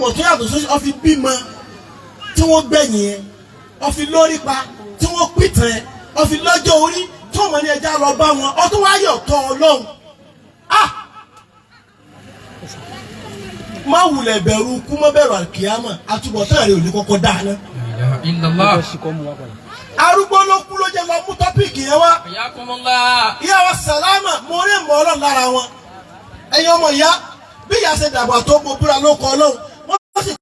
Mọ̀ tó yàtọ̀ sósì, ọfi bímọ tí wọ́n gbẹ̀yìn ẹ̀, ọfi lórí pa tí wọ́n pìtàn ẹ̀, ọfi lọ́jọ́ orí tí wọ́n mọ̀ ní ẹja lọ bá wọn, ọtún wáyọ̀ tọ́ Ọlọ́run. Ah, má wulẹ̀ bẹ̀rù kú, má bẹ̀rù àkìyámà, àtúbọ̀tán rẹ̀ ò ní kọ́kọ́ dáná. Illallah. Arúgbó ló kú ló jẹ́ lọ mú topic yẹn wá. Hayyakumullah. Ìyá wa Sàlámà, mo rí ìmọ̀ Ọlọ́run lára wọn. Ẹ̀yin ọmọ ìyá, bí ìyá ṣe dàgbà tó, mo búra ló kọ Ọlọ́run, wọ́n sì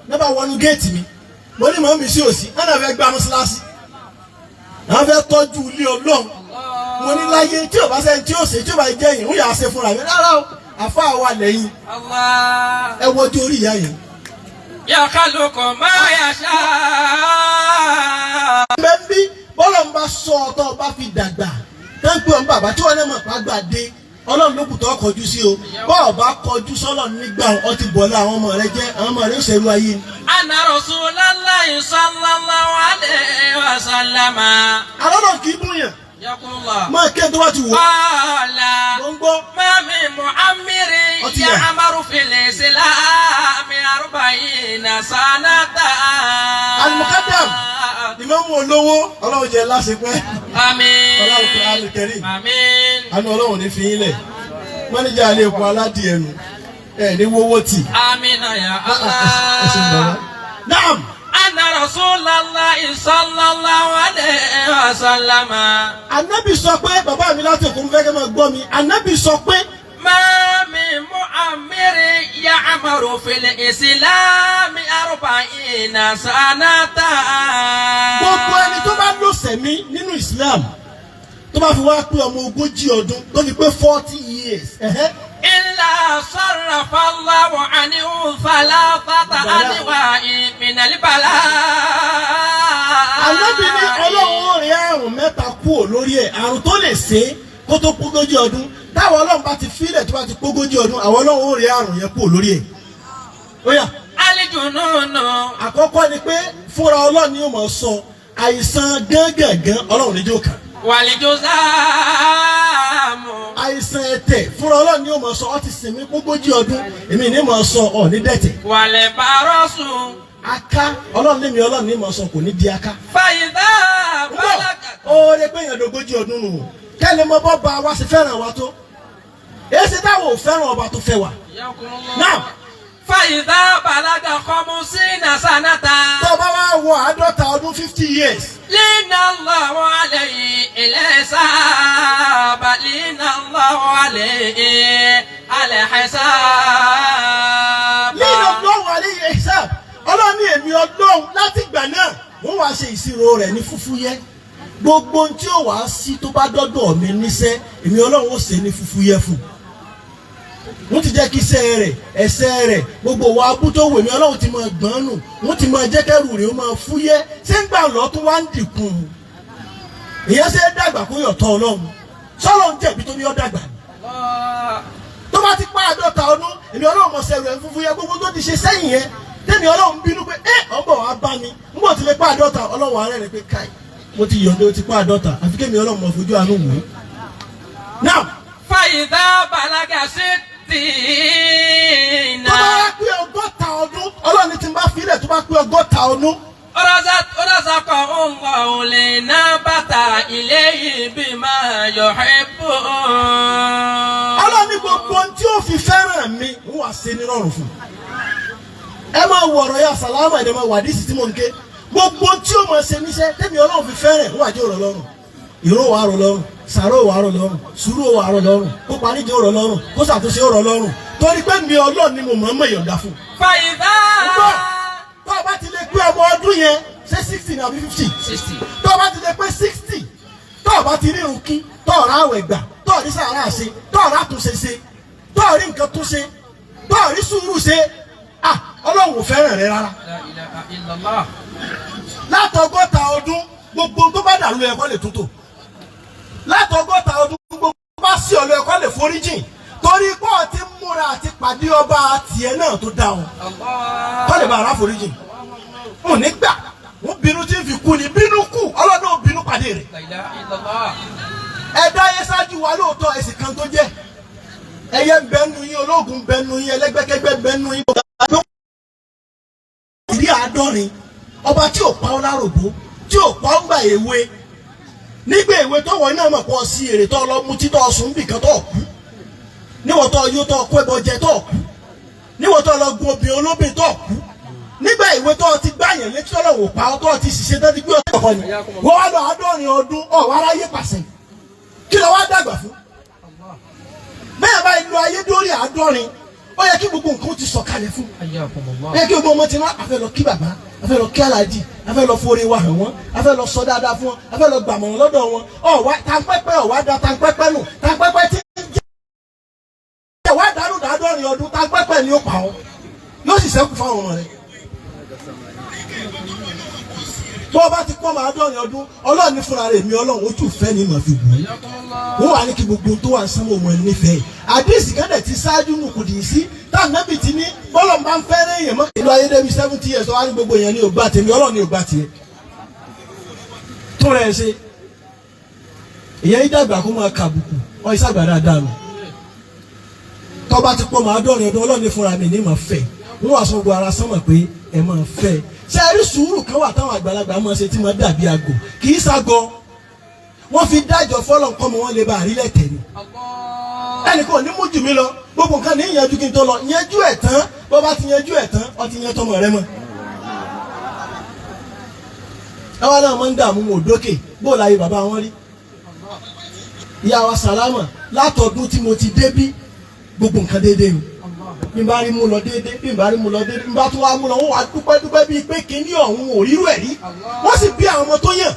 níbà wọnú géètì mi. Mo ní màmí sí òsì, wọn náà fẹ́ gbá mọ́ṣáláṣí, àwọn fẹ́ tọ́jú ilé Ọlọ́run. Mo ní láyé tí ò bá sẹ́ni tí ò ṣe, tí ò bá jẹ́ yìí ń yà á ṣe fúnra mi. Rárá o, àfa wa lẹ́yìn. Allah. Ẹ wojú orí ìyá yẹn. Yakhluqu ma yasha. Bẹ́ẹ̀ bí bọ́lá ń bá sọ ọ̀tọ̀ bá fi dàgbà tán pé ọ̀n bàbá tí wọ́n náà mọ̀ pa gbà dé, Ọlọ́run ló kù tó kọjú sí o. Bọ́ọ̀ bá kọjú sọ́lọ̀ nígbà ọtí bọ̀lá, àwọn ọmọ rẹ jẹ́, àwọn ọmọ rẹ ó ṣerú ayé ni. Anna Rasulallahi sallallahu alayhi wa sallama. Alọ́nà kì í búyàn. Yakumullah. Máa kí ẹ tó bá ti wò ó. Qala. Mo ń gbọ́. Ma min mu'ammirin Ọtí yà. ya'maru fil islami 40 sanata. Al-Muqaddam. Ìmáàmù olówó, Ọlọ́run jẹ́ láṣepẹ́. Àmín. Ọlọ́run Qur'an Karim. Àmín. Àánú Ọlọ́run ní fi yín lẹ̀. Mọ́níjà ilé epo aládìí ẹnu ẹ̀ ní wọ́wọ́ tì. Amina ya Ẹ ṣeun bàbá. Allah. Naam. Anna Rasulallahi sallallahu alayhi wa sallama. Anabi sọ pé, bàbá mi láti òkú fẹ́ kẹ́ máa gbọ́ mi, Anabi sọ pé Ma min mu'ammirin ya'maru fil islami 40 sanata. Gbogbo ẹni tó bá lò sẹ̀mí nínú Islam, tó bá fi wá pé ọmọ 40 ọdún, tó fi pé 40 years, ẹ̀hẹ́. إلا صرف الله عنه ثلاثة أنواع من البلاء. Ànábì ní Ọlọ́run ó rí àrùn mẹ́ta kúrò lórí ẹ̀, àrùn tó lè ṣe é kó tó pógójì ọdún. Táwọn Ọlọ́run bá ti fílẹ̀ tó bá ti pógójì ọdún, àwọn Ọlọ́run ó rí àrùn yẹn kúrò lórí ẹ̀. Ó yá. الجنون. Àkọ́kọ́ ni pé fúnra Ọlọ́run ni yóò máa sọ àìsàn gángangan, Ọlọ́run níjó kan. والجذام. Àìsàn ẹ̀tẹ̀, fúnra Ọlọ́run ni yóò máa sọ. Ọ ti sinmi pógójì ọdún, èmi ní máa sọ ọ ní dẹ̀tẹ̀. والبرص. Aká, Ọlọ́run ní mi, Ọlọ́run ní máa sọ, kò ní di aká. فإذا بلغ Oore pé èèyàn dógójì ọdún nù kẹ́lẹ́ mọ bọ́ bá wa ṣe fẹ́ràn wa tó, èsì táwọn ò fẹ́ràn ọba tó fẹ́ wa. Náà. فإذا بلغ 50 سنة Tó bá wá wọ 50 ọdún, 50 years, لين الله عليه الحساب، لين الله عليه الحساب. لين الله عليه الحساب. Ọlọ́run ní èmi Ọlọ́run láti ìgbà náà, wọ́n wá ṣe ìṣirò rẹ̀ ní fúfúyẹ́. Gbogbo ohun tí ó wàá sí tó bá dọ́dọ̀ mi níṣẹ́, èmi Ọlọ́run ó ṣe ní fúfúyẹ́ fún un. Wọ́n ti jẹ́ kí iṣẹ́ rẹ̀, ẹsẹ̀ rẹ̀, gbogbo wa abú tó wù mí, Ọlọ́run ti máa gbọ́n nù, wọ́n ti máa jẹ́ kẹ́rù rẹ̀ ó máa fúyẹ́. Ṣé ń gbà lọ́ tó wá ń dìkun? Ìyẹn ṣe é dàgbà kó yọ̀tọ̀ Ọlọ́run sọ́lọ́ ń jẹ̀bi tó ní ọ́ dàgbà. Tó bá ti pa 50 ọdún, èmi Ọlọ́run mọ̀ sẹ́rù ẹ̀ fúnfún yẹn. Gbogbo tó ti ṣe sẹ́yìn yẹn, tẹ́mi Ọlọ́run bínú pé ẹ ọ̀bọ̀ wá bá mi ń bọ̀ ti lè pa 50, Ọlọ́run ààrẹ rẹ̀ pé káì, mo ti yọ̀ǹde, ó ti pa 50, àfi kémi Ọlọ́run mọ̀ fojú àánú wò ó. Now. فإذا بلغ 60 Tó bá wá pé 60 ọdún, Ọlọ́run ní tí n bá filẹ̀ tó bá pé 60 ọdún, رزقه الله الإنابة إليه بما يحب. Ọlọ́run ní gbogbo ohun tí ó fi fẹ́ràn mi, ń wà ṣe ní rọrùn fún un. Ẹ máa wọ ọ̀rọ̀ ya sàlámà, ẹ̀dẹ̀ máa wà dísì tí mò ń ké. Gbogbo ohun tí ó máa ṣe níṣẹ́ tẹ́mi Ọlọ́run fi fẹ́ràn, ń wà jẹ́ ọ̀rọ̀ lọ́rùn. Ìró wà rọ̀ lọ́rùn, sàró wà rọ̀ lọ́rùn, sùúrù wà rọ̀ lọ́rùn, kó paríjì rọ̀ lọ́rùn, kó ṣàtúnṣe rọ̀ lọ́rùn, torí pé mi Ọlọ́run ni mo mọ̀ ọ́n mọ̀ yọ̀ǹda fún un. فإذا Gbọ́, tó o bá ti lè pé ọmọ ọdún yẹn, ṣé 60 ní àbí 50? 60. Tó o bá ti lè pé 60, tó o bá ti rí irun kí, tó o rà àwẹ̀ gbà, tó o rí sàárà ṣe, tó o rà àtúnṣe ṣe, tó o rí nǹkan tún ṣe, tó o rí sùúrù ṣe, ah, Ọlọ́run ò fẹ́ràn rẹ rárá. لا إله إلا الله. Látọgọ́ta ọdún, gbogbo tó bá dàrú ẹ̀kọ́ lè túntò. Látọgọ́ta ọdún, gbogbo tó bá sí ọ̀lọ́ ẹ̀kọ́ lè foríjìn, torí pé ọ ti múra àti pàdé ọba tiẹ̀ náà tó dá ọ. الله. Kọ́ lè bá ara foríjìn wọn ní gbà wọn bínú tí ń fi kú ni bínú kú, Ọlọ́run ò bínú pàdé rẹ̀. لا إله إلا الله. Ẹ̀dá yẹn ṣáájú wa lóòótọ́, ẹ̀sìn kan tó jẹ́ ẹyẹ ń bẹ nu yín, ológun ń bẹ nu yín, ẹlẹ́gbẹ́kẹ́gbẹ́ ń bẹ nu yín. àádọ́rin, ọba tí ò pa ọ́ lárògbó, tí ò pa ọ́ ńgbà èwe, nígbà èwe tọwọ́ iná mọ̀ pọ̀ sí èrè tó lọ mutí tó sùn bì kan tó kú, níwọ̀n tó yó tó kó ẹbọ jẹ tó kú, níwọ̀n tó lọ gun obìnrin olóbìn tó kú, nígbà ìwé tó ti gbàyàn létí ọlọ́wọ́ pa ọ́ tó ti ṣiṣẹ́ tó ti gbé ọtí ọkọ ni wọ́n wá lọ àádọ́rin ọdún ọ̀ wá ráyè pàṣẹ, kí lọ wá dàgbà fún? Bẹ́ẹ̀ bá ìlú ayé dórí 70, ó yẹ kí gbogbo nǹkan ti sọ̀kalẹ̀ fún. Hayyakumullah. Ó yẹ kí gbogbo ọmọ ti máa afẹ́ lọ kí bàbá, afẹ́ lọ kí aláàjì, afẹ́ lọ forí wa hàn wọ́n, afẹ́ lọ sọ dáadáa fún wọn, afẹ́ lọ gbàmọ̀ràn lọ́dọ̀ wọn. Ọ̀wá tanpẹ́pẹ́, ọ̀wá da tanpẹ́pẹ́ nù, tanpẹ́pẹ́ tí ń jẹ́ ọ̀wá dànù dàádọ́rin ọdún, tanpẹ́pẹ́ ni ó pa ọ́, yóò sì sẹ́kù fáwọn ọmọ rẹ̀. Bó o bá ti pọ́ máa dọ́rin ọdún, Ọlọ́run ní fúnra rẹ̀ mi Ọlọ́run ojú ìfẹ́ ni mà fi wù ú. Wọ́n wà ní kí gbogbo tó wà sánmọ̀ wọn nífẹ̀ẹ́. Àdìsí kan dẹ̀ ti ṣáájú nù kùdì sí táànàbì ti ní bọ́lọ̀ máa ń fẹ́rẹ̀ èèyàn mọ́. Ìlú ayé débi 70 years wá ní gbogbo èèyàn ní ògbà tèmi, Ọlọ́run ní ògbà tiẹ̀. Tó rẹ̀ ṣe ìyẹn yìí dàgbà kó máa kàbùkù ọ̀ ìsàgbà dáadáa nù. Tọ́ba ti pọ́ máa dọ́rin ọdún, Ọlọ́run ní fúnra mi ní mà fẹ́. Wọ́n wà sọ gbogbo ara sánmọ̀ pé ẹ máa fẹ́. Ṣé ẹ rí sùúrù kan wà táwọn àgbàlagbà máa ṣe tí máa dàbí àgò, kì í ságọ, wọ́n fi dájọ́ fọ́lọ̀ nǹkan mọ́ wọn lè ba àrílẹ̀ tẹ̀ ni. Ẹnì kan ò ní mú jù mí lọ, gbogbo nǹkan ní ìyanjú kí n tó lọ yanjú ẹ̀ tán. Bó bá ti yanjú ẹ̀ tán, ọ ti yan tọmọ rẹ mọ́. Ẹ wá náà máa ń dààmú wọn òdókè bó láyé bàbá wọn rí. Ìyá wa sàlámà látọdún tí mo ti débí, gbogbo nǹkan déédéé ni. Bí n bá rí mú lọ déédéé, bí n bá rí mú lọ déédéé, bí n bá tún wá mú lọ, wọ́n wá dúpẹ́ dúpẹ́ bíi pé kínní ọ̀hún ò rírú ẹ̀ rí. Wọ́n sì bí àwọn ọmọ tó yàn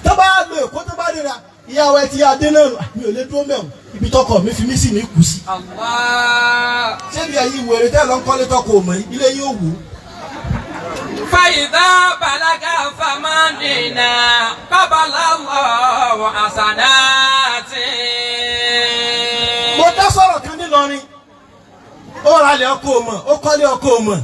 tó bá lo Èkó tó bá ríra ìyàwó ẹ ti adé náà nù, mi ò lè dúró mẹ́wọ̀n, ibi tọkọ mi fi mí sí mi kù sí. Allah. Ṣé bí ẹ̀yin wèrè tẹ́ lọ ń kọ́lé tọkọ ò mọ̀ yìí, ilé yóò wù ú. فإذا بلغ ثمانين قبل الله حسناته. Mo dá sọ̀rọ̀ kan nílọrin, ó ralẹ̀ ọkọ ò mọ̀, ó kọ́lé ọkọ ò mọ̀,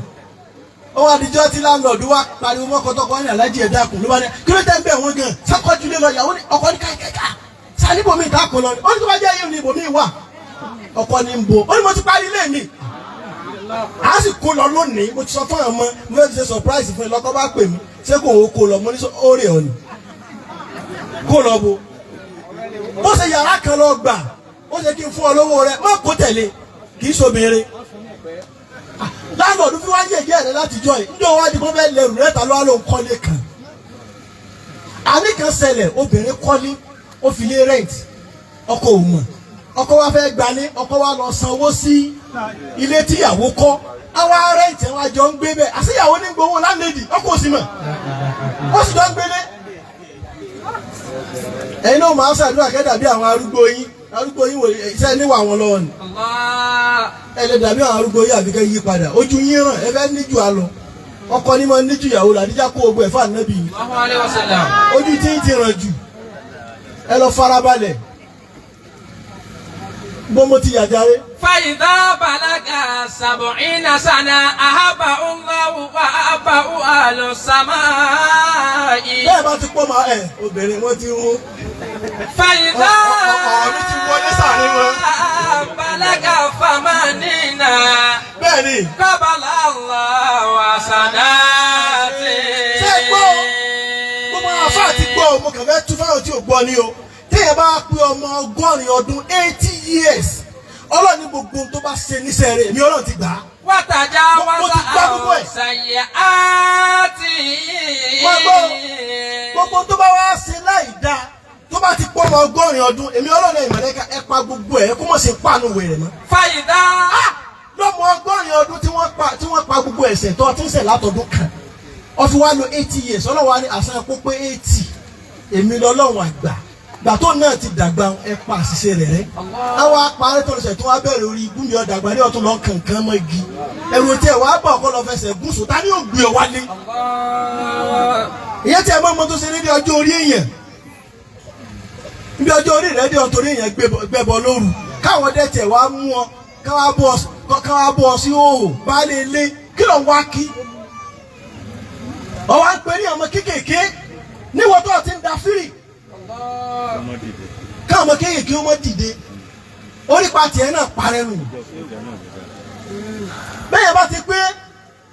ó wá dijọ́ tí landlord wá pariwo mọ́kọ́tọ́kọ́ ní alájí ẹ̀ dákun ló bá ní kí ló tẹ́ ń bẹ̀ wọ́n gan sákọ́júlé lọ ìyàwó ní ọkọ ní káìkáìká sálíbòmí ìtàkùn lọ ni. Ó ní tó bá jẹ́ yìí ní ibòmí wà ọkọ ní ń bo. Ó ní mo ti parí ilé mi, a sì kó lọ lónìí. Mo ti sọ fún àwọn ọmọ, mo fẹ́ fi ṣe surprise fún ẹ. Lọ́kọ́ bá pè mí, ṣé kò ń kó lọ? Mo ní sọ ó rè ọ ni kó lọ bo bó ṣe yàrá kan lọ gbà, ó ṣe kí n fún ọ lówó rẹ, má kó tẹ̀lé, kì í ṣobìnrin. Landlord fi wá yẹ̀yẹ́ rẹ látijọ́ yìí, níjọ́ wá di kó fẹ́ lẹ́rù rẹ ta ló wá ló ń kọ́lé kan. Àní kan ṣẹlẹ̀, obìnrin kọ́lé, ó fi lé rent, ọkọ ò mọ̀, ọkọ wa fẹ́ gbalé, ọkọ wa lọ sanwó sí ilé tíyàwó kọ́, àwa rent ẹ̀ wá jọ ń gbé bẹ́ẹ̀. Àṣeyàwó ní gbowó landlady, ọkọ ò sì mọ̀, ó sì jọ ń gbélé. Ẹ̀yin náà máa ń ṣàdúrà kẹ́ dàbí àwọn arúgbó yín. Arúgbó yín wò iṣẹ́ níwà wọn lọ́wọ́ ni. Allah. Ẹ lè dàbí àwọn arúgbó yín àbí kẹ́ yí padà. Ojú yín ràn, ẹ fẹ́ níjù á lọ, ọkọ ní máa níjù ìyàwó lọ. Àdíjà kó ogun ẹ̀fọ́ ànábì yìí. Allahu alayhi wa sallam. Ojú tí ń ti ràn jù, ẹ lọ farabalẹ̀ bó mo ti yàjáre. فإذا بلغ 70 سنة أحبه الله وأحبه أهل السماء. Bẹ́ẹ̀ bá ti pọ̀ máa ẹ̀ obìnrin wọ́n ti rún. فإذا Ọ̀rọ̀ mi ti wọlé sàárín wọn. بلغ 80 Bẹ́ẹ̀ ni. قبل الله حسناته. Ṣé ẹ gbọ́ o? Gbogbo àwọn afáà ti gbọ́ o, mo kàn fẹ́ tú fáwọn tí ò gbọ́ ni o. Téèyàn bá pé ọmọ 80 ọdún, 80 years, Ọlọ́run ní gbogbo ohun tó bá ṣe níṣẹ́ rẹ̀, èmi Ọlọ́run ti gbà á. وتجاوز Mo ti gbá gbogbo عن ẹ̀. سيئاته. Mo gbọ́ o. Gbogbo tó bá wá ṣe láì dáa, tó bá ti pọ́ ọmọ 80 ọdún, èmi Ọlọ́run ẹ̀ mọ̀lẹ́ka ẹ pa gbogbo ẹ̀ kó mọ̀ ṣe pàánù wèrè mọ́. فإذا Lọ́mọ 80 ọdún tí wọ́n pa gbogbo ẹ̀ṣẹ̀ tó ti ń ṣẹ̀ látọdún kan, ó fi wá lo 80 years, Ọlọ́run wa ní àṣà kó pé 80, èmi lọ́lọ́run àgbà gbà tó náà ti dàgbà, ẹ pa àṣìṣe rẹ̀ rẹ́. Àwọn apárẹ́ tó lọ́sẹ̀ tó wá bẹ̀rẹ̀ orí ibú mi, ọ̀dàgbà ní ọ̀tún lọ kànkan mọ́ igi ẹ̀rù tí ẹ̀ wá bọ̀ ọkọ lọ fẹsẹ̀ gùn sùn, ta ni yóò gbé ọ wálé? Allah. Ìyẹn tí ẹ mọ̀ ọmọ tó ṣe dédé ọjọ́ orí èèyàn, níbi ọjọ́ orí rẹ̀ dé ọ̀tọ̀rí èèyàn gbẹbọ lóru, káwọn dẹ́tẹ̀ wá mú ọ, káwá bọ́ ọ sí òhò baálé ilé, kí ló ń wá kí ọwọ́ á ń pè ní ọmọ kéékèèké níwọ̀n tó ti ń da fírì, káwọn ọmọ kéékèèké ó mọ́ dìde orípa tiẹ̀ náà parẹ́ nù. Bẹ́ẹ̀ bá ti pé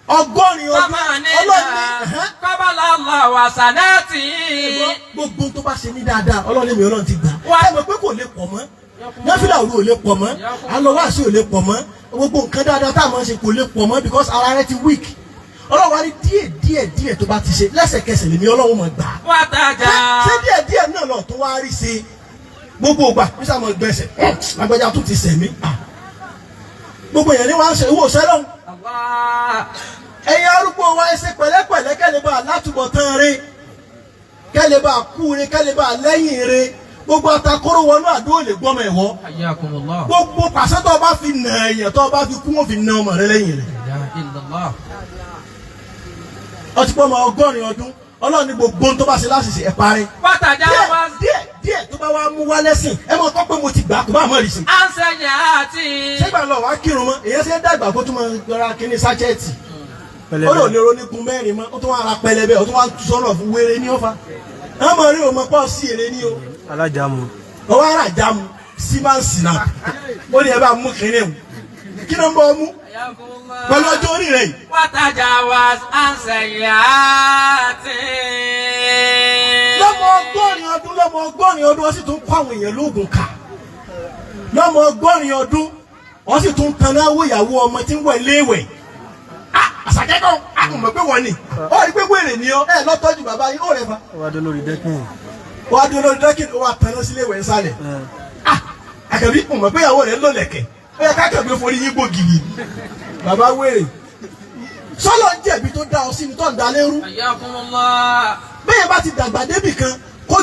80 ọdún ثمانين ọlọ́run ní ẹ̀hẹ́n. قبل الله حسناته Gbogbo tó bá ṣe ní dáadáa ọlọ́run mi ọlọ́run ti gbà. Wá- Ẹ mọ̀ pé kò lè pọ̀ mọ́, náfìlà òru ò lè pọ̀ mọ́, alọ́wàsí ò lè pọ̀ mọ́, gbogbo nǹkan dáadáa tá a máa ń ṣe kò lè pọ̀ mọ́ because ara rẹ ti weak. Ọlọ́run wa ní díẹ̀ díẹ̀ díẹ̀ tó bá ti ṣe lẹ́sẹ̀kẹsẹ̀ lèmi ọlọ́run mọ̀ gbà. وتجاوز Ṣé díẹ̀ díẹ̀ náà lọ tó wá rí ṣe gbogbo ìgbà nísà mọ̀ gbẹ̀sẹ̀ lágbájá tó ti sẹ̀mí. Gbogbo yẹn ni wọ́n á ṣe ìwọ sẹ́lọ̀n. الله Ẹ̀yin arúgbó wa ẹ ṣe pẹ̀lẹ́pẹ̀lẹ́ kẹ́lẹ́ bá látúbọ̀ tán re, kẹ́lẹ́ bá kú re, kẹ́lẹ́ bá lẹ́yìn re. Gbogbo atakóró wọnú àdó ò lè gbọ́mọ ẹ̀wọ́. حياكم الله Gbogbo pàṣẹ tó o bá fi nà èèyàn tó o bá fi kú wọn fi nà ọmọ rẹ lẹ́yìn rẹ̀. لا إله إلا الله Ọtí pọ́ ọmọ 80 ọdún ọlọ́run ní gbogbo ohun tó bá ṣe láṣìṣe ẹ̀ parí. Díẹ̀ وتجاوز díẹ̀ díẹ̀ tó bá wá mú wá lẹ́sìn ẹ mọ̀ kọ́ pé mo ti gbà kó bá mọ̀ rí sí. عن سيئاته Ṣégbà lọ wá kírun mọ́ èyàn ṣe ń dàgbà kó tún máa ra kíní sáchẹ́ẹ̀tì. Ó lò lè ronígun mẹ́rin mọ́, ó tún wá ra pẹlẹbẹ, ó tún wá sọ̀rọ̀ fún wéré ní ọ̀fà. Wọ́n mọ̀ rí òmò pọ̀ sí èrè ní o. Alájàmù. Ọwọ́ ara jámu símáǹsì náà. Ó ní ẹ bá mú kínní o. Kí ló ń bọ́ mú? حياكم الله Pẹ̀lú ọjọ́ orí rẹ̀ yìí. وتجاوز عن سيئاته Lọ́mọ 80 ọdún, lọ́mọ 80 ọdún, wọ́n sì tún kọ́ àwọn èèyàn lóògùn kà. Lọ́mọ 80 ọdún, wọ́n sì tún taná wó ìyàwó ọmọ tí ń wẹ̀ léèwẹ̀. Àṣàkẹ́kọ̀ọ́, a kò mọ̀ pé wọ́n ni. Ó rí pé wèrè ni ọ́, ẹ lọ́tọ́jú bàbá yín, ó rẹ̀ fa. Ó wá dé lórí dẹ́kìn. Wọ́n á dúró lórí dọ́kìn, ó wà taná sílé ìwẹ̀ nsàlẹ̀. Àkàbí kò mọ̀ pé ìyàwó rẹ̀ ń lò lẹ̀kẹ̀. Ó yẹ kákàbí forí yín gbògìrì. Bàbá wèrè. Sọ́lọ́ ń jẹ̀bi tó dá ọ sí ni tó ń da lérú. حياكم الله Bẹ́ẹ̀ bá ti dàgbà débì kan kó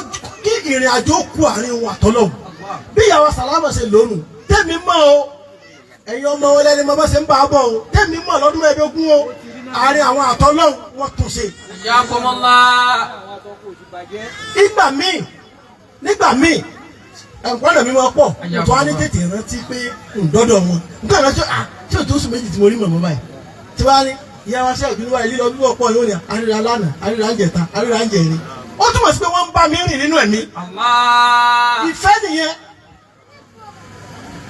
kí ìrìn àjò kú àárín òun àtọ́lọ́hùn. Bí ìyàwó Sàlámà ṣe lónù, tẹ́mi mọ̀ o, ẹ̀yin ọmọ wọn lẹ́ni mọ́ bá ṣe ń bá a bọ̀ o, tẹ́mi mọ̀ lọ́dún 15 o, àárín àwọn àtọ́lọ́hùn wọ́n tún ṣe. حياكم الله Ìgbà míì, nígbà míì, ẹ̀kọ́ mi máa pọ̀, tó wá ní tètè rántí pé ǹdọ́dọ̀ wọn. Nǹkan rántí à tí ò tó oṣù méjì tí mo rí mọ̀mọ́ báyìí. Tí wàá ní ìyá wa ṣe ìpínlẹ̀ wáyé lílọ bíbọ̀ pọ̀ yóò ní àríra lánàá, àríra ń jẹta, àríra ń jẹrin. Ó túmọ̀ sí pé wọ́n ń bá mi rìn nínú ẹ̀mí. الله Ìfẹ́ nìyẹn.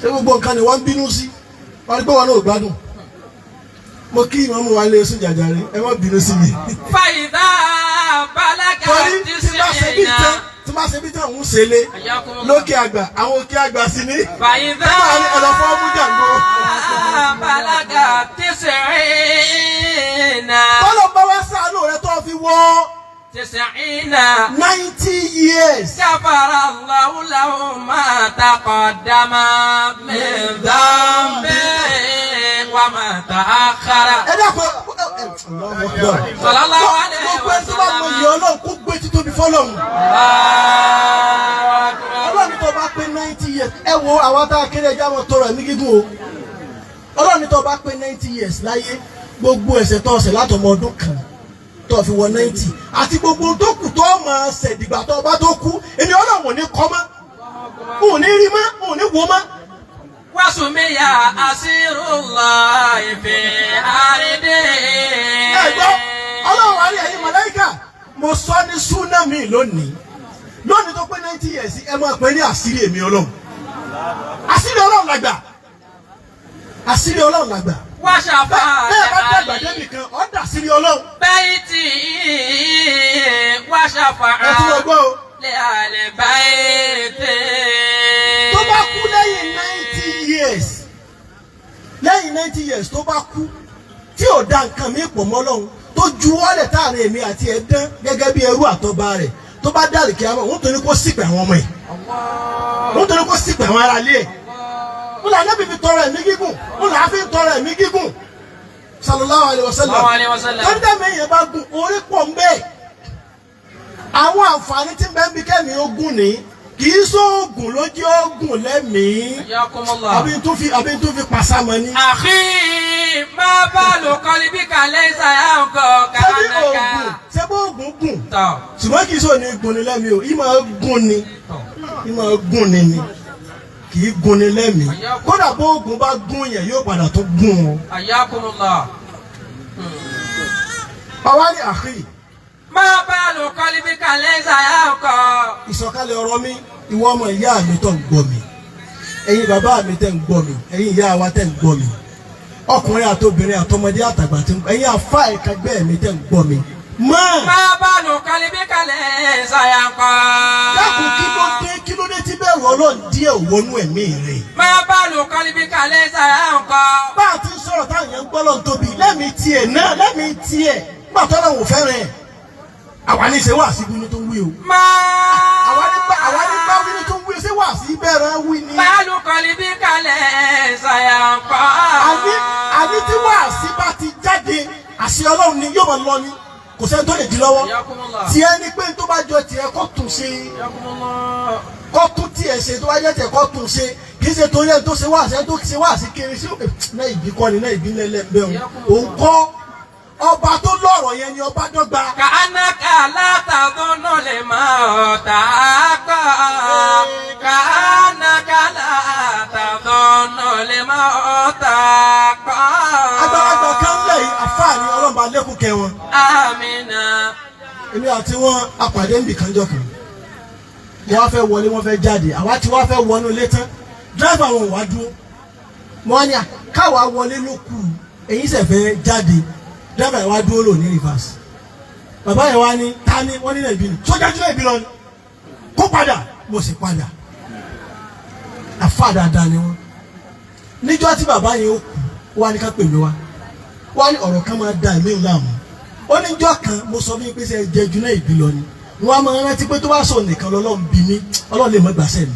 Ṣé gbogbo nǹkan ni wọ́n ń bínú sí? Wọ́n rí pé wọn náà ò gbádùn. Mo kí ìmọ̀mú wa lé sùn jàjàre, ẹ má bínú sí mi. فإذا بلغ Torí tí bá ṣe bí tán, التسعين tí bá ṣe bí tán òun ṣe lé. حياكم الله Lókè àgbà, àwọn òkè àgbà sì ní. فإذا Ẹ lọ fọ́ mú jàǹgbó. بلغ التسعين Tọ́lọ̀ bá wá ṣàánú rẹ tó fi wọ́ 90 90 years. غفر الله له ما تقدم من ذنبه وما تأخر Ẹ dákun صلى الله عليه gbogbo ẹni tó bá mọ وسلم ìyá ọlọ́run kó gbé títóbi fọlọ́run. الله أكبر Ọlọ́run tó bá pé 90 years ẹ wo àwọn tá a kéré ẹja wọn tọrọ ẹ̀mí gígùn o. Ọlọ́run tó bá pé 90 years láyé gbogbo ẹ̀ṣẹ̀ tó ṣẹ̀ látọmọ ọdún kan tó fi wọ 90 àti gbogbo ohun tó kù tó máa ṣẹ̀ dìgbà tó bá tó kú èmi ọlọ́run ò ní kọ́ mọ́, ò ní rí mọ́, ò ní wò mọ́. وسمي أسير الله في أرضه Ẹ gbọ́, ọlọ́run àrí ẹ̀yin màláíkà mo sọ ní súnà mi lónìí lónìí tó pé 90 years ẹ máa pè ní àṣírí èmi ọlọ́run. Àṣírí ọlọ́run làgbà, àṣírí ọlọ́run làgbà. وشفاعة Bẹ́ẹ̀ bá dàgbà débì kan ọ̀ dà àṣírí ọlọ́run. بيتي Ẹ tún lọ وشفاعة gbọ́ o. لأهل بيتي Tó bá kú lẹ́yìn 90 years, lẹ́yìn 90 years tó bá kú tí ò da nǹkan mi pọ̀ mọ́ Ọlọ́run tó ju wọ́lẹ̀ táàrin èmi àti ẹ̀ dán gẹ́gẹ́ bí ẹrú àtọba rẹ̀ tó bá dàrí kí a mọ̀ wọ́n tó ní kó sípẹ̀ àwọn ọmọ ẹ̀, wọ́n tó ní kó sípẹ̀ àwọn ará ilé ẹ̀. Wọ́n là Nábì fi tọrọ ẹ̀mí gígùn, wọ́n là á fi tọrọ ẹ̀mí gígùn sallallahu alaihi wasallam. Sallallahu alaihi wasallam. Torí dẹ́mi èèyàn bá gùn orí pọ̀ ń bẹ́ẹ̀. Àwọn àǹfààní tí ń bẹ ń bí kẹ́mi ogún ní kì í sóògùn ló jẹ́ ògùn lẹ́mìí حياكم الله àbí tó fi pàṣàmọ́ ni. أخي ما بال قلبك ليس ينقى Ṣebí كأنك oògùn, ṣebí oògùn gùn, tọ̀ ṣùgbọ́n kì í sọ ní gùn ni lẹ́mìí o, ìmọ̀ gùn ni, tọ̀ ìmọ̀ gùn ni ni kì í gùn ni lẹ́mìí. Kódà bó oògùn bá gún yẹn yóò padà tó gún o. حياكم الله Bàbá ní àkì ما بال قلبك ليس ينقى ìsọ̀kalẹ̀ ọ̀rọ̀ mi, ìwọ ọmọ ìyá mi tó ń gbọ́ mi, ẹ̀yin bàbá mi tẹ́ ń gbọ́ mi, ẹ̀yin ìyá wa tẹ́ ń gbọ́ mi. Ọkùnrin àtobìnrin àtọmọdé àtàgbà tí ẹ̀yin àfa ẹ̀ka gbẹ́ mi tẹ̀ ń gbọ́ mi. Mọ́ ما بال قلبك ليس ينقى. Dákun, kí ló dé, kí ló dé tí bẹ̀rù Ọlọ́run díẹ̀ ò wọnú ẹ̀mí rẹ̀? ما بال قلبك ليس ينقى. Bá a ti ń sọ̀rọ̀ táwọn èèyàn ń gbọ́ lọ́n tóbi lẹ́mìí tiẹ̀ náà, lẹ́mìí tiẹ̀ nígbà tó lọ́wọ́ fẹ́ràn ẹ̀. Àwa ní ṣe wá sí ibi tó ń wí o. ما Àwa ní bá wí ní tó ń wí o, ṣé wá sí bẹ̀rẹ̀ wí ni. بال قلبك ليس ينقى. Àní tí wàásí bá ti jáde, àṣẹ Ọlọ́run ni yóò máa lọ ni, kò sẹ́ni tó lè di lọ́wọ́. حياكم الله. Tiẹ̀ ni pé tó bá jọ tiẹ̀ kó tún ṣe, حياكم الله. kó tún tiẹ̀ ṣe, tó bá jẹ́ tiẹ̀ kó tún ṣe. Kì í ṣe torí ẹni tó ṣe wáàsí, ẹni tó ṣe wáàsí kéré sí òkè náà, ìbí kọ́ ni náà, ìbí lẹ́lẹ́ bẹ́ẹ̀ òun kọ́. Ọba tó lọ́rọ̀ yẹn ni ọba dọ́gba. كأنك لا تظن الموت حقا. كأنك لا تظن الموت حقا. Àgbàlagbà kan lẹ̀ yìí, àfáàní, ọlọ́mọba lẹ́kùn kẹ wọn. آمين. Èmi àti wọn apàdé níbì kan jọ kan, wọ́n á fẹ́ wọlé, wọ́n fẹ́ jáde, àwa tí wọ́n á fẹ́ wọnú ilé tán, driver wọn ò wá dúró. Wọ́n á ní à káwa wọlé ló kù, èyí sì fẹ́ jáde. Driver yẹn wá dúró lò ní reverse. Bàbá yẹn wá ní ta ni wọ́n ní náà ìbí ni sójà jù náà ìbí lọ ni kó padà. Mo sì padà. Àfa dáadáa ni wọ́n. Níjọ́ tí bàbá yẹn ó kú, wá ní ká pè mí wá, wá ní ọ̀rọ̀ kan máa da ẹ̀mí láàmú. Ó ní jọ́ kan mo sọ fún yín pé ṣe jẹ ju náà ìbí lọ ni. Wọ́n á máa rántí pé tó bá sọ nìkan lọ́lọ́run bí mi, Ọlọ́run lè mọ́ gbàṣẹ́ mi.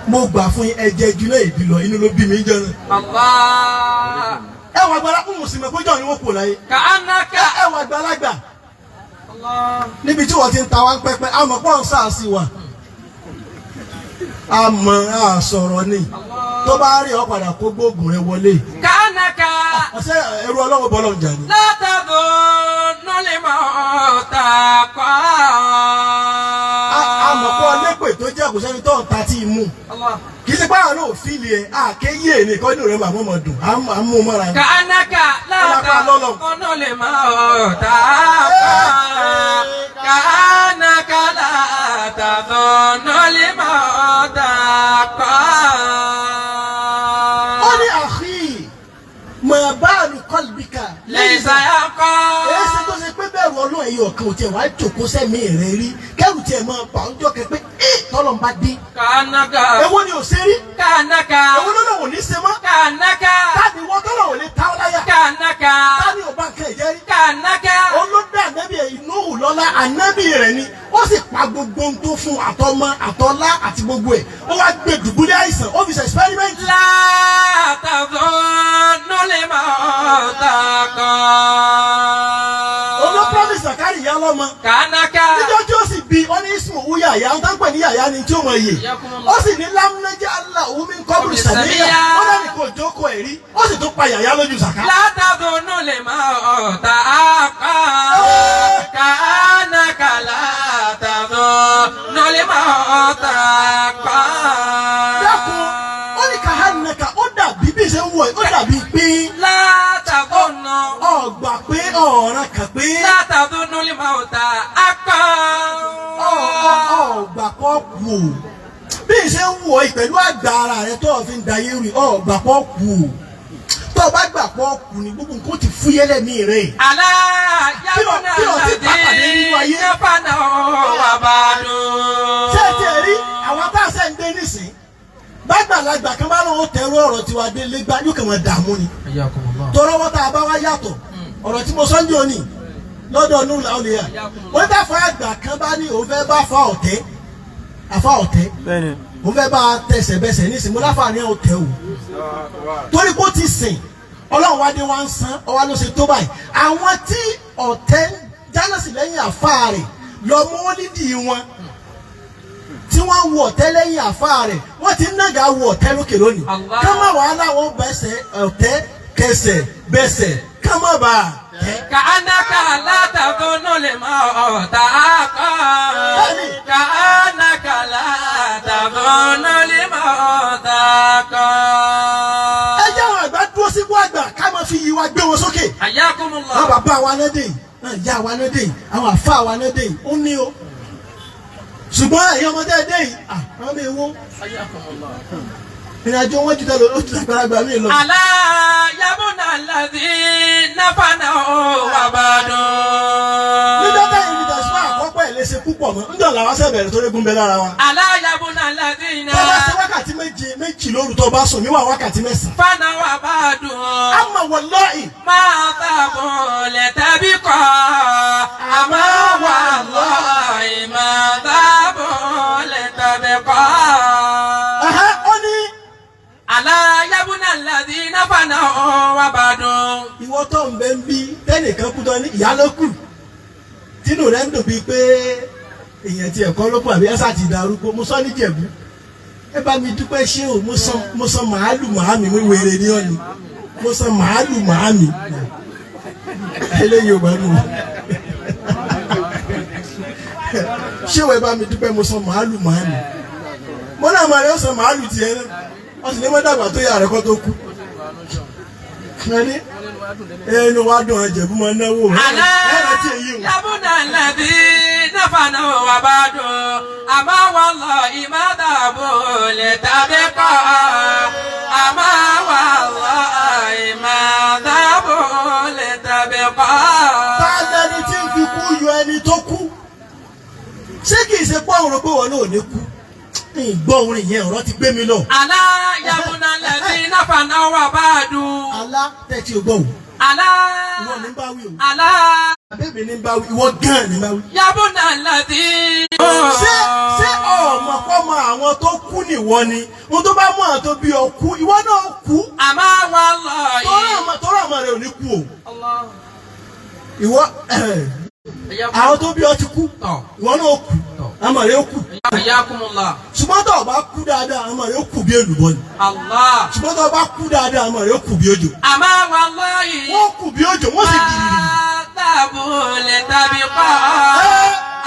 Mo gbà fún yín, ẹ jẹ ju náà ìbí lọ, inú ló bí mi jọ náà. الله. Ẹ wà gbára fún mùsùlùmí péjọ ni wọ́n kú láyé. كأنك Ẹ wà gbàlagbà الله. Níbi tí wọ́n ti ń ta wá ń pẹ́pẹ́, àmọ́ pọ́n sáà sí wa, àmọ́ àsọ̀rọ̀ ni tó bá rí ọ padà kó gbóògùn rẹ wọlé. كأنك Ọ̀sẹ̀ ẹrú Ọlọ́run bọ́lọ̀ ń jà ni. لا تظن الموت حقا. Àmọ́ pọ́ lépè tó jẹ́ kò sẹ́ni tó ń ta tí ì mú. الله. Kì í ṣe pé àwọn náà fíìlì ẹ̀ àkéyè nìkan inú rẹ̀ màmú mọ̀ dùn à ń mú mọ́ra ni. كأنك لا تظن الموت حقا. كأنك لا تظن الموت حقا. Ó ní أخي ما بال قلبك ليس ينقى. Èyí ṣe tó ṣe pé bẹ̀rù Ọlọ́run ẹ̀yọ̀ kan ò tiẹ̀ wá jòkó sẹ́mi rẹ̀ rí, kẹ́rù tiẹ̀ máa bà ń jọ́ kẹ pé ẹ́ tọ́lọ̀ ń bá dé. كأنك Èwo ni ò ṣe rí? كأنك Èwo ló lòun ò ní ṣe mọ́? كأنك Táni wọ́n tọ́lọ̀ ò lè ta ọ́ láyà? كأنك Táni ò bá nǹkan ẹ̀jẹ̀ rí? كأنك Olódà ànábì Nuhu lọ́lá, ànábì rẹ̀ ni. Ó sì pa gbogbo ohun tó fún, àtọmọ àtọlá àti gbogbo ẹ̀, ó wá gbé dùbúlẹ̀ àìsàn, ó fi ṣe experiment. لا تظن الموت حقا. Olú promise Zakari ìyá lọ́mọ. كأنك Níjọ́ tí ó sì bí ó ní اسمه Yahya, ń tán pè ní Yahya ni tí ó mọ iye. Ó sì ní لم نجعل له من قبل سميا, ó dàbí kò jókòó ẹ̀ rí, ó sì tún pa Yahya lójú Sàká. لا تظن الموت حقا. كأنك لا تظن الموت حقا. Dákun, ó ní كأنك, ó dàbí bí ṣe ń wọ̀ ẹ́, ó dàbí pé لا تظن ọgbà pé ọ̀ràn kàn pé لا تظن الموت حقا. Ọgbà kọ́ kù o. Bí ṣe ń wọ̀ ẹ́ pẹ̀lú àgbà ara rẹ tó o fi ń dayé rí, ọgbà kọ́ kù o. Tó o bá gbà pọ̀ kù ni, gbogbo nǹkan ó ti fúyẹ́ lẹ́mí rẹ̀. ألا يا Kí ló ti pàpàdé nínú ayé? الذين فنوا وبعدوا. Ṣé ẹ tiẹ̀ rí àwọn tá a ṣe ń dé nísìn, bàgbàlagbà kan bá lóun tẹ̀rù ọ̀rọ̀ tiwa dé lẹ́gbà, yóò kàn wọ́n dààmú ni. Tọrọ wọn tá a bá wá yàtọ̀. Ọ̀rọ̀ tí mo sọ ń jò ní lọ́dọ̀ nù làwọn wọ́n tá fa àgbà kan bá ní òun fẹ́ bá fa ọ̀tẹ́, àfa ọ̀tẹ́, òun fẹ́ bá tẹsẹ̀ bẹsẹ̀ nísìn, mo láfa ní ọ̀tẹ́ o, torí kó ti sìn Ọlọ́run wá dé wá ń san ọwá ló ṣe tó báyìí. Àwọn tí ọ̀tẹ́ ń jáná sí lẹ́yìn àfa rẹ̀ lọ mọ́lídìí wọn tí wọ́n wọ ọ̀tẹ́ lẹ́yìn àfa rẹ̀, wọ́n ti ń nàgà wọ ọ̀tẹ́ lókè lónìí. Allah. Ká má wàhálà wọn bẹsẹ̀ ọ̀tẹ́ kẹsẹ̀ bẹsẹ̀ ká má bàa tẹ́. كأنك لا تظن الموت حقا. كأنك لا تظن الموت حقا. Ẹ jẹ́ àwọn àgbà dúró sípò àgbà, ká máa fi yí wa gbé wọn sókè. حياكم Àwọn الله. bàbá wa náà dé yìí, àwọn ìyá wa náà dé yìí, àwọn àfa wa náà dé yìí, ó ní o. Ṣùgbọ́n ẹ̀yin ọmọdé dé yìí, àwọn ọmọ ewo. حياكم الله. Ìrìnàjò wọn jù tẹ́lẹ̀ ó ju àgbàlagbà mi lọ. ألا يا ابن الذين فنوا وبعدوا. Níjọ́ tẹ̀yìn ní tẹ̀síwá àkọ́kọ́ ẹ̀ léṣe púpọ̀ mọ́, níjọ́ làwọn ṣẹ̀ bẹ̀rẹ̀ tó régún bẹ lára wa. ألا يا ابن الذين Tó bá ṣe wákàtí méje méjì lóru tó bá sùn, níwà wákàtí 9. فنوا وبعدوا. Àmọ́ wallahi. ما ذهبوا لتبقى أما والله ما ذهبوا لتبقى. Ẹ̀hẹ́, ó ní. ألا يا ابن الذين فنوا وبعدوا. Ìwọ tó ń bẹ ń bí tẹ́nìkan kú tán ní ìyá ló kù, tínú rẹ̀ ń dùn bíi pé èèyàn ti ẹ̀kọ́ ló kù àbí ẹ́sà ti darúgbó. Mo sọ níjẹ̀bú, ẹ bá mi dúpẹ́ ṣé o. Mo san màálù màámi, mi wèrè ní ọ̀nì. Mo san màálù màámi, eléyìí ò bá nù. Ṣé o, ẹ bá mi dúpẹ́, mo san màálù màámi. Mo náà máa rẹ ó san màálù tiẹ̀ náà, wọ́n sì ní mọ́ dàgbà tó yà rẹ̀ kọ́ tó kú ẹni ẹnu wa dùn ọjẹ̀bú máa náwó ألا ẹ̀rọ tí èyí o. يا ابن الذين فنوا وبعدوا أما والله ما ذهبوا لتبقى أما والله ما ذهبوا لتبقى. Ta lẹni tí ń fi kú yọ ẹni tó kú? Ṣé kìí ṣe pé òun rò pé wọn náà ò ní kú? Ìgbọ́ orin yẹn, ọ̀rọ̀ ti gbé mi lọ. ألا يا ابن الذين فنوا وبعدوا. Alá tẹ́tí o gbọ́ o. ألا Ìwọ ní bá wí o. ألا Àbẹ́mi ní bá wí, ìwọ gan ní bá wí. يا ابن الذين. Ṣé ọmọ pọ́mọ àwọn tó kú nìwọ ni? Ohun tó bá mú àwọn tó bí ọ kú, ìwọ náà kú. أما والله. Tọ́rọ àmọ́ rẹ ò ní kú o. الله. Ìwọ àwọn tó bí ọ ti kú, ìwọ náà kú, àmọ́ rẹ ó kú. حياكم الله. Ṣùgbọ́n tó o bá kú dáadáa, àmọ́ rẹ ó kú bí èlùbọ́ ni. الله. Ṣùgbọ́n tó o bá kú dáadáa, àmọ́ rẹ ó kú bí òjò. أما والله. Wọ́n kú bí òjò, wọ́n sì gìrì. ما ذهبوا لتبقى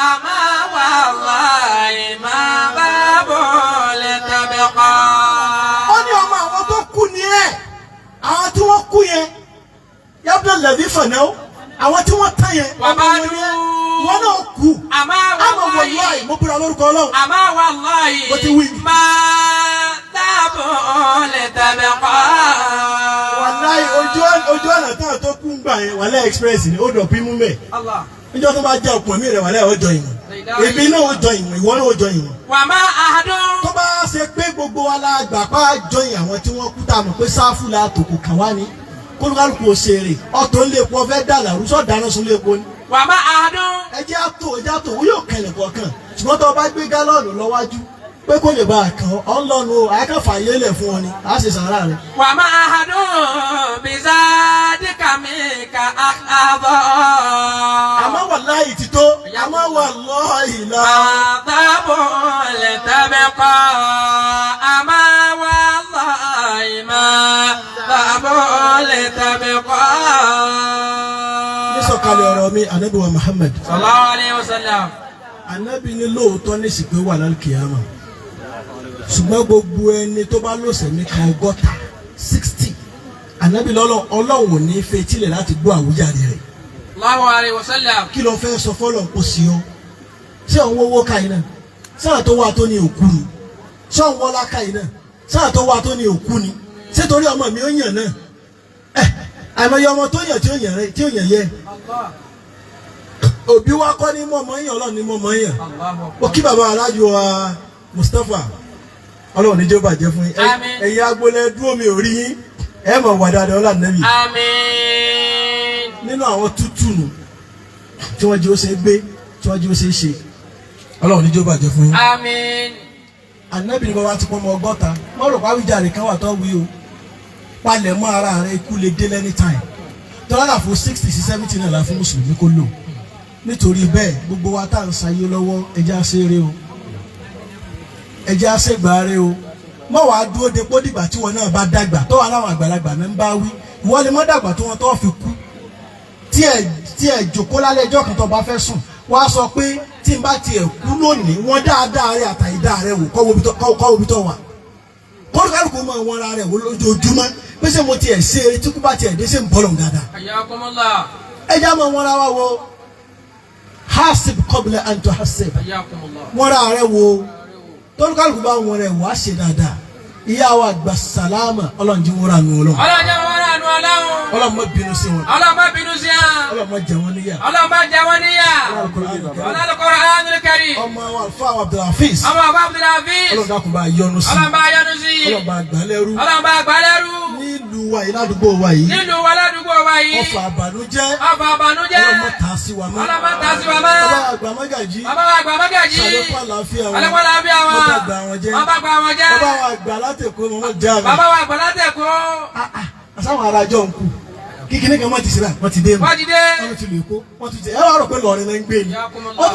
أما والله ما ذهبوا لتبقى. Ó ní ọmọ àwọn tó kú ni ẹ̀, àwọn tí wọ́n kú yẹn, yabdul lẹ́bí fẹ̀nẹ́ o, àwọn tí wọ́n tán yẹn, ọmọ wọn ni ẹ̀, wọ́n náà kú. أما Àmọ́ والله. wallahi, mo búra lórúkọ Ọlọ́run. أما والله. Mo ti wí. ما ذهبوا لتبقى. Wàláì, ojú ọ̀nà táwọn tó kú ń gbà yẹn, wàláì, express ni ó dọ̀ pín mú mẹ́. الله. Níjọ́ tó bá jẹ́ ọkùnrin mi rẹ̀, wàláì, ó jọ ìwọ̀n. Èmi náà ó jọ ìwọ̀n, ìwọ náà ó jọ ìwọ̀n. وما أحد. Tó bá ṣe pé gbogbo wa la gbà pa jọyìn àwọn tí wọ́n kú, tá a mọ̀ pé sáfù la tòkù kàn wá ní kólúkálùkù òṣèré ọ̀tọ̀ ń lé epo ọ̀fẹ́ dà làrú sọ̀ dáná sun lé epo ni. وما أحد. Ẹjẹ́ àtò, ẹjẹ́ àtò, wọ́n yóò kẹlẹ̀ kọ̀ọ̀kan, ṣùgbọ́n tó o bá gbé gálọ́ọ̀nù lọ́wájú pé kó lè bá a kàn ọ́ ń lọ́nu o, àyàkànfà yé lẹ̀ fún ọ ni a ṣe sàárà rẹ̀. وما أحد بزادك منك أخذ. Àmọ́ wàláhì ti tó, àmọ́ wàláhì la. عذاب لتبقى أما والله ما ذهب لتبقى. Nísọ̀kalẹ̀ ọ̀rọ̀ mi, anabi wa Muhammad. صلى الله عليه وسلم. Anabi ní lóòótọ́ ní ìsìnkú wà lálùkìyàmà, ṣùgbọ́n gbogbo ẹni tó bá lòsẹ̀ ní kan 60, 60, anabi lọ́lọ́ Ọlọ́run ò ní fetílẹ̀ láti gbọ́ àwùjáde rẹ̀. الله عليه وسلم. Kí ló fẹ́ sọ fọ́lọ̀ kó sí ọ? Ṣé òun owó káyìí náà sáà tó wà tó ní òkú ni? Ṣé òun wọlá káyìí náà sáà tó wà tó ní òkú ni? Ṣé torí ọmọ mi ó yàn náà? Ẹ àìmọye ọmọ tó yàn tí ó yàn rẹ tí ó yàn yẹ. الله. Òbí wa kọ́ ní mọ̀mọ́ yàn, Ọlọ́run ní mọ̀mọ́ yàn. الله. Ó kí bàbá alájọ wa Mustapha, Ọlọ́run níjó bàjẹ́ fún yín. Àmín. Ẹ̀yin agbolẹ̀ dúró, mi ò rí yín, ẹ mọ̀ wà dáadáa, ọlá nẹ́bì. آمين. Nínú àwọn tútù nù tí wọ́n jẹ́ ó ṣe é gbé, tí wọ́n jẹ́ ó ṣe é ṣe, Ọlọ́run níjó bàjẹ́ fún yín. آمين. Ànábì ní bàbá ti pọ́n ọmọ 60, mọ́ rò pàwíjàre kan wà tó wí o, palẹ̀ mọ́ ara rẹ, ikú lè dé anytime. Tọ́lá là fún 60 sí 70 náà la fún mùsùlùmí kó lò. Nítorí bẹ́ẹ̀, gbogbo wa tá à ń sayé lọ́wọ́, ẹjẹ́ àṣeré o, ẹjẹ́ àṣegbàre o. Mọ́ wàá dúró de pé dìgbà tí wọn náà bá dàgbà tó wà láwọn àgbàlagbà náà ń bá wí, ìwọ ni mọ́ dàgbà tó wọn tó fi kú. Tí ẹ jòkó lálẹ́ ẹjọ́ kan tó bá fẹ́ sùn, wàá sọ pé tí n bá tiẹ̀ kú lónìí, wọ́n dáadáa rẹ àtàyídáa rẹ wò, kọ́ wo bí tó wà. Kọ́ńtàlùkù máa wọn ara rẹ̀ wò lójoojúmọ́ pé ṣé mo tiẹ̀ ṣe eré tí kú bá tiẹ̀ dé, ṣé ń bọ́ lọ́hùn dáadáa? حياكم الله. Ẹ já máa wọn ara wa wo. Hasib qabla an tuhasib. حياكم الله. Wọn ara rẹ̀ wo. Tọ́lùkàlùkù bá wọn rẹ̀ wò á ṣe dáadáa. Ìyá wa àgbà sàlámà, Ọlọ́run jí wọn rà nù Ọlọ́run. Ọlọ́run jẹ́ wọn rà nù Ọlọ́run. Ọlọ́run má bínú sí wọn. Ọlọ́run má bínú sí wọn. Ọlọ́run má jẹ wọn níyà. Ọlọ́run má jẹ wọ́n níyà. Al-Qur'anul Karim. Ọmọ wa àlùfáà wa Abdulhafiz. Ọmọ àbá Abdulhafiz. Ọlọ́run dákun bá yọ́nú sí. Ọlọ́run bá yọ́nú sí. Ọlọ́run bá gbà lẹ́rú. Ọlọ́run bá gbà lẹ́rú. Nílùú wa yìí, ládùúgbò wa yìí. Nílùú wa, ládùúgbò wa yìí. Ọfà àbànújẹ́. Ọfà àbànújẹ́. Ọlọ́run má ta sí wa mọ́. Ọlọ́run má ta sí wa mọ́. Bàbá àgbà mọ́gàjí. Bàbá wa àgbà mọ́gàjí. Ṣàlékún àlàáfíà wọn. Àlékún àlàáfíà wọn. Wọ́n bá gbà wọn jẹ́. Wọ́n bá gbà wọn jẹ́. Bàbá wa àgbà látẹ̀kọ́ mọ́mọ́ já mi. Bàbá wa àgbà látẹ̀kọ́. Àsáwọn arájọ ń kú kíkiní kan wọ́n ti ṣe báyìí, wọ́n ti dé nù. Wọ́n ti dé. Wọ́n ti lè kó, wọ́n ti jẹ ẹ wá rò pé lọ́ọ̀rìn náà ń gbé ni. Yakumullah.